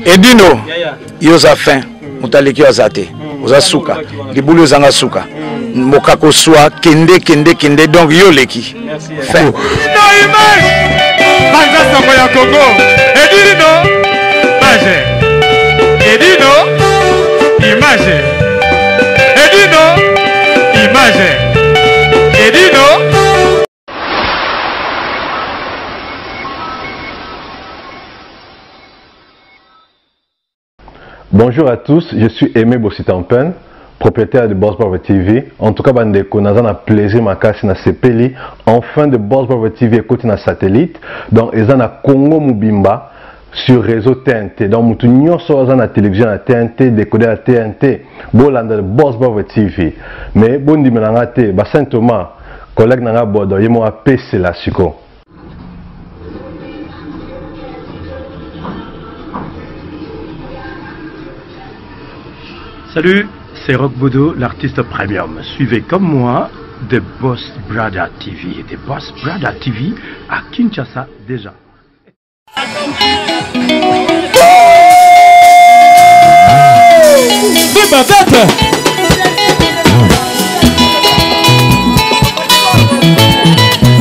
Edino, yo oza fin, moto aleki yo aza te, oza suka, libulu ezanga suka, mokako swa kende kende kende, donc yo oleki fin. Banza sango ya Congo, Edino, image, Edino, image, Edino, image, Edino. Bonjour à tous, je suis Aimé Bossitampen, propriétaire de Boss Brother TV. En tout cas, bandeko, naza na plaisir makasi na sepeli. Enfin de Boss Brother TV ekoti na satellite. Donc eza na Congo mobimba sur réseau TNT. Donc mutu nyonso aza na télévision ya TNT, décodeur ya TNT, bolanda de Boss Brother TV. Mais bondimela nga te, ba Saint Thomas, collègue na nga Bodo, ye mo apesela siko. Salut, c'est Rock Bodo, l'artiste premium. Suivez comme moi The Boss Brother TV. The Boss Brother TV à Kinshasa déjà.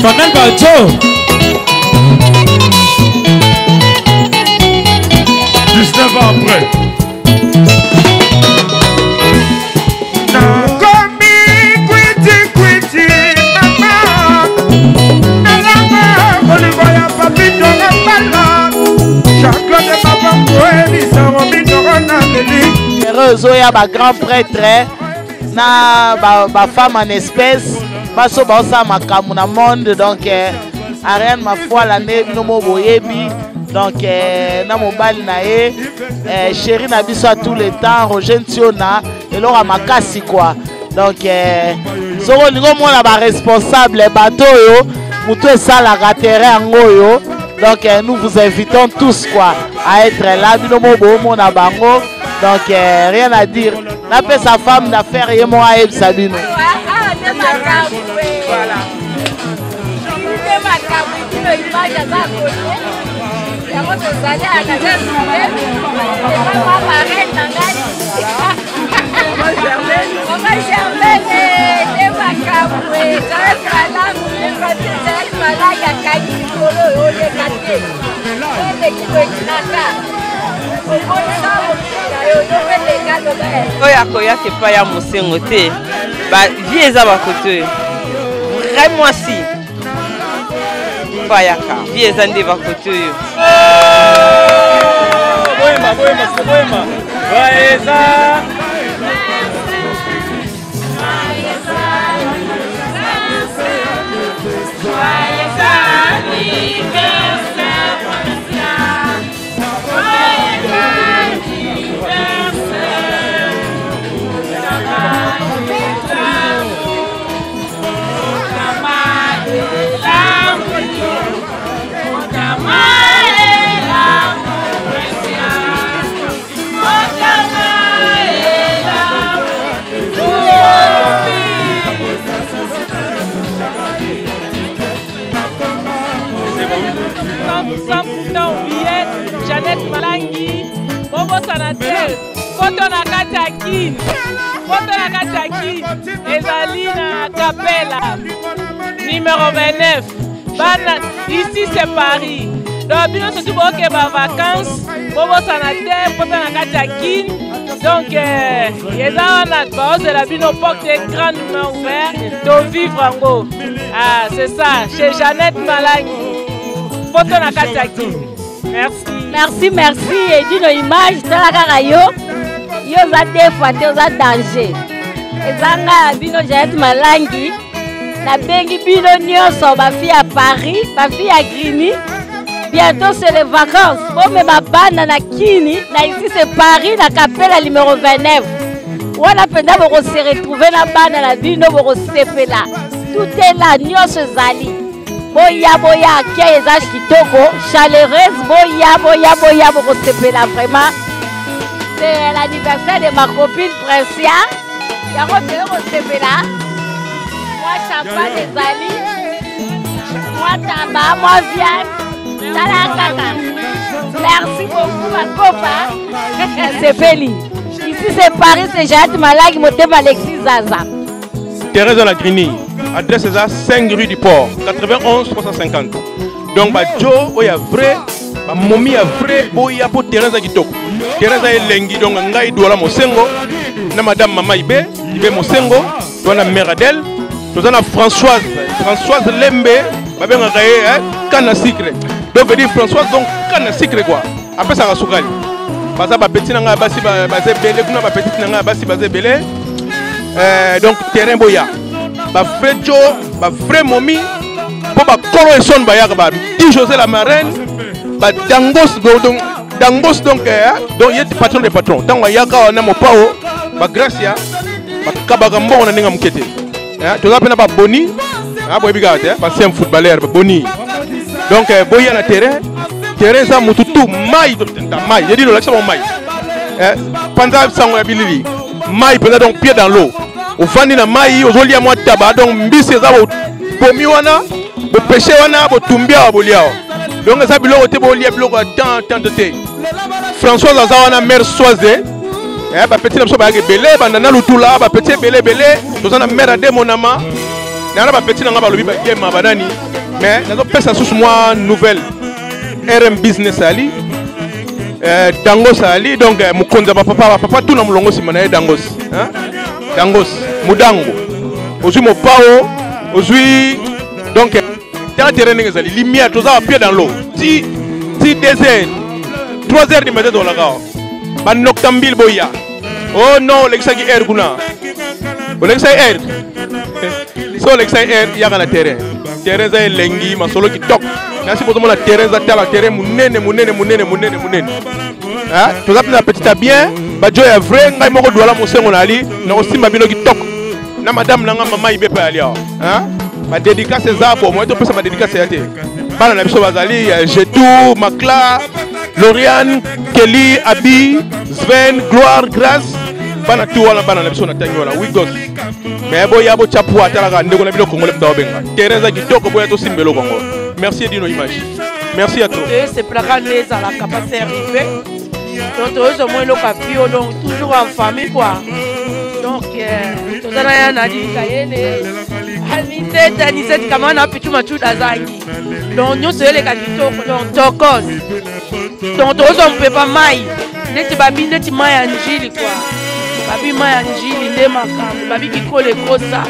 Fanel Bajo 19 ans après. Nakomi kwiti kwiti mama nalanga bolingo ya papito na bala Jean-Claude Mabambo ebisa robinoro na leli Heureuse oyo ba grand prêtre na ba, ba femme en espèce baso baosala makambo na monde donc eh, Ariane Mafuala nde bino mo boyebi donc eh, na mobali na ye eh, chéri na biso ya tout le temps Roger Ntiona eloko ya makasi quoi donc eh, soki olingi omona baresponsable bato oyo motu esalaka terrain yango oyo donc eh, nous vous invitons tous quoi à être là bino mo boomona bango donc eh, rien à dire napesa femme d'affaires ye moko ayebisa bino. Yango tozali mama Germaine nde makambo ezalaki malamu ezalaki malaki akangi likolo oyo oleka te eleki boekinaka omonisa mokili na yo yo mpe leka loba. Oyo akoyaka epai ya mosengo te, ba vie eza bakote oyo vrai mwasi fayaka vie eza nde bakote oyo. Boyemba, boyemba, boyemba. Joyeux Jeannette Malangi, bobosana te foto na kati ya Kin, foto na kati ya Kin ezali na Kapela numéro 29. Bana, ici c'est Paris, donc bino surtout boke ba vacances, bobosana te foto na kati ya Kin. Donc eza wana baozela bino porte grandement ouvert to vivre yango. Ah, c'est ça, chez Jeannette Malangi, foto na kati ya Kin. Merci. Merci, merci. Edino image, tala kaka yo. Yo oza deux fois te, oza danger. Eza nga ya bino Jeannette Malangi. Nabengi bino nyonso ba fille ya Paris, ba fille ya Grigny. Bientôt c'est les vacances. Bomema bana na Kini, na ici c'est Paris, na Kapela numéro 29. Wana mpenza boko se retrouver na bana na bino, bokosepela. Tout est là, nyonso ezali. Boya, boya, accueil eza kitoko, chaleureuse, boya, boya, boya, bokosepela vraiment. C'est l'anniversaire de ma copine Princia. Yango toye kosepela. Mwa champagne ezali, mwa taba, mwa viande, tala kaka. Merci beaucoup Makopa. Sepeli. Ici c'est Paris, c'est Jade Malagi, Motema Alexis Zaza. Thérèse la Grigny, adresse eza 5 rue du Port, 91 350. Donc ba jo oyo ya vrai, ba momi ya vrai boya po Thérèse kitoko. Thérèse elengi donc ngai Douala Mosengo na madame Mama Ibe, Ibe Mosengo, toza na mère Adèle, toza na Françoise, Françoise Lembe, babengaka ye hein, canne à sucre. Donc veut dire Françoise donc canne à sucre quoi. Apesaka sukali. Baza ba petit na ngai basi baza ebele kuna ba petite na ngai basi baza ebele. Euh, donc terrain boya. Ba vrai jo, ba vrai momi po ba kolo eson bayaka ba Di José la marraine, ba Dangos donc Dangos donc eh, donc ye patron des patrons. Tango ayaka na mopao ba Gracia bakabaka mbongo na ndenge ya moke te eh, toza mpe na baboni ah, boyebi kaka te bancien footballeur baboni donc eh, boya na terrain terrain eza motu tu mai mai yedi lolakisa bango mai eh, panza sango ya bilili mai mpenza donc pied dans l'eau ofandi na mai ozolia mwa taba donc mbisi eza bobomi wana bopeshe wana botumbi awa bolia awa donc eza biloko te bolia biloko ya temps temps te françoise aza wana mare soise eh, bapeti na biso bayaka ebele banda na lutula bapeti ebele ebele toza na mare ade monama nana bapeti na nga balobi bagema banani mais nazopesa susu mwa nouvelle rm business ali eh, dangos ali donc eh, mokonzi ya bapapa bapapa tuna molongo nsima na ye dangos hein? dangos mudango ozwi mopao ozwi donc eh, tala terrain ndenge ezali lumière toza ba pied dans l'eau ti ti 2 heures 3 heures du matin tolaka awa banoctambile boya oh non olekisaki heure kuna olekisaki heure so olekisaki heure yaka na terrain terrain eza elengi masolo kitoko nasi bozomona terrain eza tala terrain monene monene monene monene monene toza mpe na petit a bien bajo ya vrai ngai moko duala mosengo nali nakosimba bino kitoko na madame na nga mama ibe mpe ali awa badédicace eza bo moye topesa badédicace ya te bana na biso bazali jetou makla loriane kelly abi sven gloire grace bana tu wana bana na biso na ntangi wana wigos me boya botya pwa atalaka ndeko na bino kongole mta obenga terrain eza kitoko boya tosimba eloko yango merci edino image merci à trop esepelaka nde ezalaka pasi arrive donc tozozwa mwa eloko ya pio donc toujours en famille quoi donc euh, toza na ya nadi kayele anisete anisete kama na pichu machuda azangi donc nyonso eleka kitoko donc tokos donc tokozwa mopepa mai neti babi neti mai ya njili kua babi mai ya njili nde makambo babi kikolo ekosa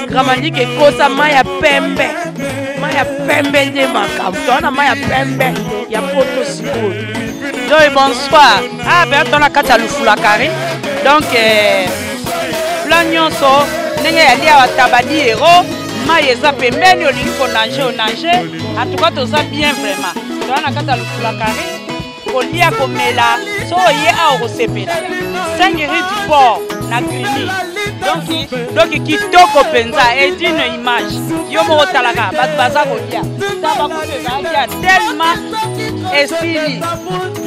gramatike ekosa mai ya pembe mai ya pembe nde makambo toza na mai ya pembe ya poto sikoyo Donc bonsoir. Ah ben dans la kati ya lufula carré. Donc euh, plan nyonso ndenge ya lia batabadi hero mai eza pembeni olingi konange onange en tout cas toza bien vraiment toza na kati ya lufula carré kolia komela so oye awa okosepela 5 rue du port na grigny donc donc kitoko mpenza edine image yo moko otalaka bato baza kolia taba kutu ezalaki ya tellement esili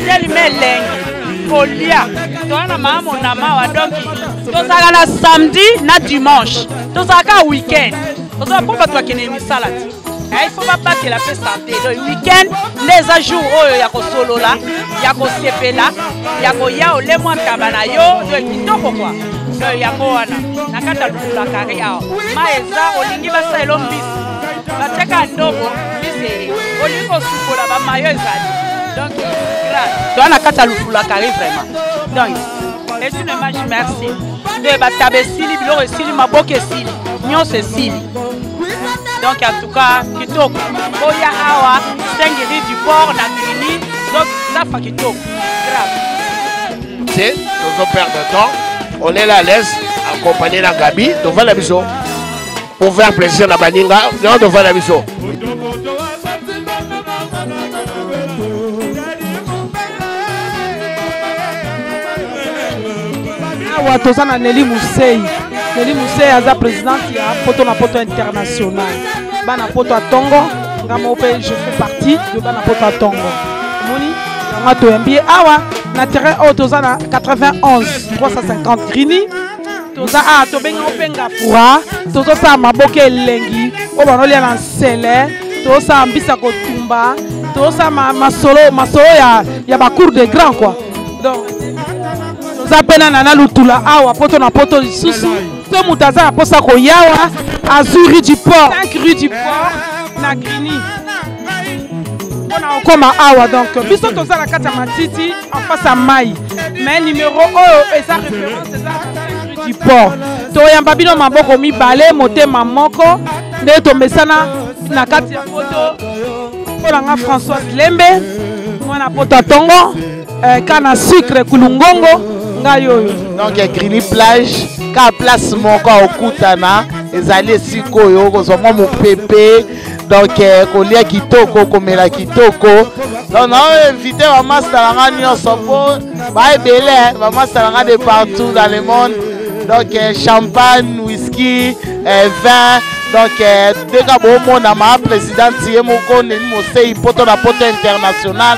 telema elengi kolia toza na mama monama wa donc tozalaka na samedi na dimanche tozalaka week-end tozala mpo bato bakende misala te eh, il faut babatela mpe sante donc week-end nde eza jour oyo ya kosolola ya kosepela ya koya ole mwa ntaba na yo donc kitoko kua donc yango wana na kati ya lukula kari awa ma eza olingi basalelo mbisi batiaka ndobo mbisi eye olingi kosukola bamayo ezali donc grave toa na kati ya lufula kari vraiment donc esino image merci nde bataba esili biloko esili maboke esili nyonso esili donc en tout cas kitoko boya awa 5 rue du port na grigny donc safa kitoko grave te tozo perdre temps on est là à l'aise accompagné na gabi tovanda biso pour faire plaisir na baninga non tovanda biso awa toza na neli musei neli musei aza présidente ya poto na poto international bana poto ya tongo nga moko mpe je fais partie de bana poto ya tongo omoni yango toyambi ye awa na terrain oyo toza na 91 350 grini toza awa tobengi yango mpe ngafura tozosala maboke elengi oyo banolia na nsele tozosala mbisa kotumba. Tozosala masolo masolo ya, ya bacour de grand quoi. Donc toza mpe na Nana Lutula awa poto na poto lisusu. So moto aza na mposa koyawa azwi rue du port, 5 rue du port na Grigny mpona kokoma awa. Donc biso toza na kati ya matiti en face ya mai, mais numero oyo eza référence, eza rue du port. Toyamba bino maboko mibale, motema moko, nde tomesana na kati ya poto. Mpo na nga Françoise Lembe, mwana poto ya tongo, eh, kana sucre kulungongo ngai oyo. Donc Grigny plage ka place moko okutana ezali esika oyo okozwa mwa mopepe, donc eh, kolia kitoko, komela kitoko. Donc nao invité bamasta na nga nyonso mpo baebele, bamasta na nga de partout dans le monde. Donc eh, champagne, whisky, eh, vin. Donc eh, ndenge bomona ma présidente ye moko Neni Mosei, poto na poto international,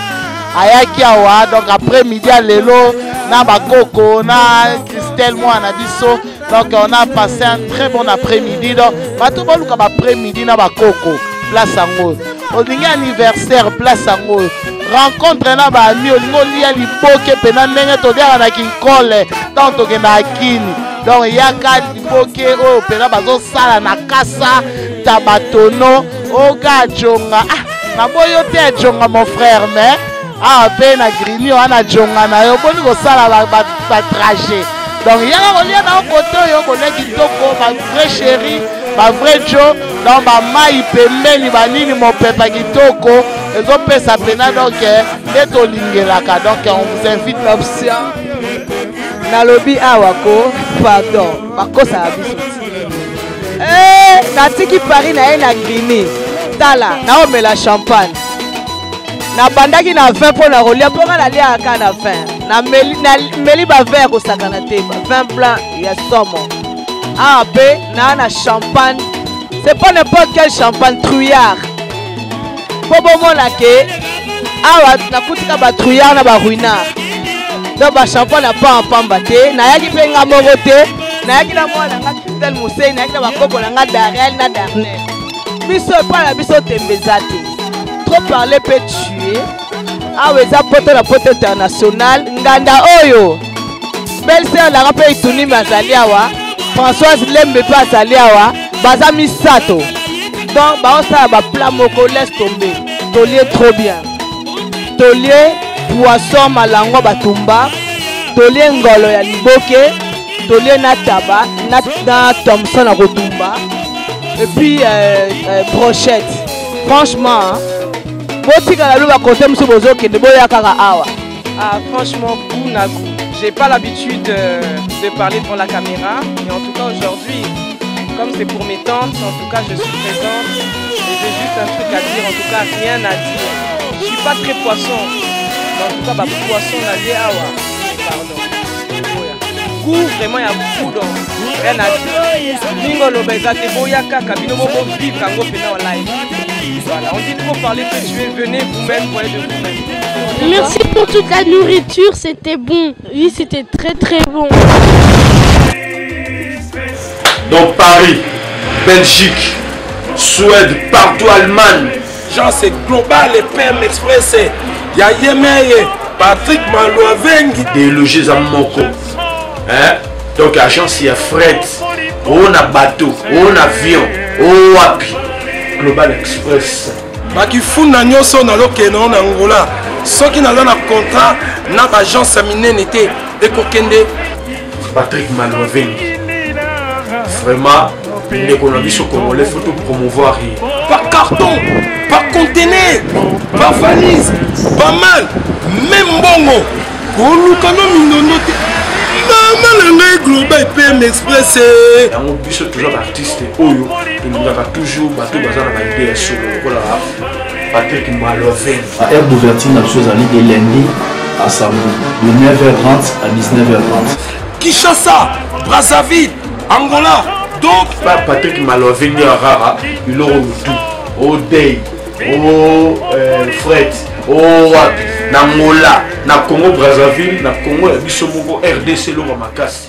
ayaki awa. Donc après midi ya lelo na bakoko na Christelle mwana na biso, donc on a passé un très bon après-midi. Donc bato boluka ba après-midi na bakoko, place yango. Olingi anniversaire, place yango. Rencontre na baami, olingi olia liboke mpena ndenge toliaka na kinkole ntango tokendaka kini. Donc yaka liboke oyo mpena bazosala na kasa tabatono oga jonga. Ah, naboyi yo te ya jonga mon frère, mais awa mpe na Grigny wana jonga na yo boni kosala batrajet. Donc yaka kolia na yo kote oyo kolia kitoko, bavrai chéri, bavrai jo. Donc bamai pembeni, banini, mopepa kitoko ezopesa mpena. Donc nde tolingelaka. Donc on vous invite. L'option nalobi awa ko pardon, bakosaka biso ti. Eh, natiki Paris na ye na Grigny, tala naomela champagne. Nabandaki na vin mpo na kolia, mpo nga naliaka kaka na vin. Nameli, nameli bavin ya kosakana te, vin blanc ya somo. Awa mpe naa na champagne, c'est pas n'importe quel champagne, trouillard, mpo bomona ke awa nakutika batrouillard na baruinard. Donc bachampagne ya pamba pamba te. Nayaki mpe nga moko te, nayaki na mwana nga Christelle Mosei, nayaki na bakoko na nga Darel na Darnel. Biso epai na biso tembe eza te, trop parler peut tuer. Awa eza poto na poto international. Nganda oyo belle sœur nanga mpe Itunimi azali awa, Françoise Lembe mpe azali awa, baza misato. Donc baosala baplat moko, laisse tomber. Tolie trop bien, tolie poisson malangwa batumba, tolie ngolo ya liboke, tolie na taba na thomson ya kotumba, et puis brochette. Franchement, hein, botikala lo bakote mosusu bozokende, boya kaka awa. Ah, franchement, goût na goût. J'ai pas l'habitude de parler devant la caméra, mais en tout cas aujourd'hui, comme c'est pour mes tantes, en tout cas je suis présente et j'ai juste un truc à dire, en tout cas rien à dire. Je suis pas très poisson, mais en tout cas bah, poisson na lie awa, pardon. Goût, vraiment il y a goût donc rien à dire. Mingo loba eza te, boya kaka bino moko vivre yango pena en live. Voilà, on dit trop parler peut tuer, venez vous-même, voyez de vous-même. Merci pour toute la nourriture, c'était bon. Oui, c'était très très bon. Donc Paris, Belgique, Suède, partout, Allemagne. Genre c'est global et PM Express. Ya Yemeye, Patrick Malouavengi. Déloger à Moko. Hein? Donc agence ya fret, on a bateau, on avion, on wapi. Global Express. Bakifunda nyonso nazokende na Angola, soki naza na contrat na baagence ya minene te, ekokende. Patrick Malouavengi, vraiment ndeko na biso congolais, faut tout promouvoir ye. Par carton, par conteneur, par valise, pas mal, même mbongo koluka no mindondo te. Mama na ngai, Global PM Express. Yango biso toza baartiste oyo tolingaka toujours bato baza na baide ya solo lokola Patrick Maloven. Heure d'ouverture na biso ezali de lundi à samedi de 9h30 à 19h30. Kinshasa, Brazzaville, Angola. Donc Patrick Maloven ya rara biloko lutu odei o fret o wapi na Angola, na Congo Brazzaville, na Congo ya biso moko RDC, eloko makasi.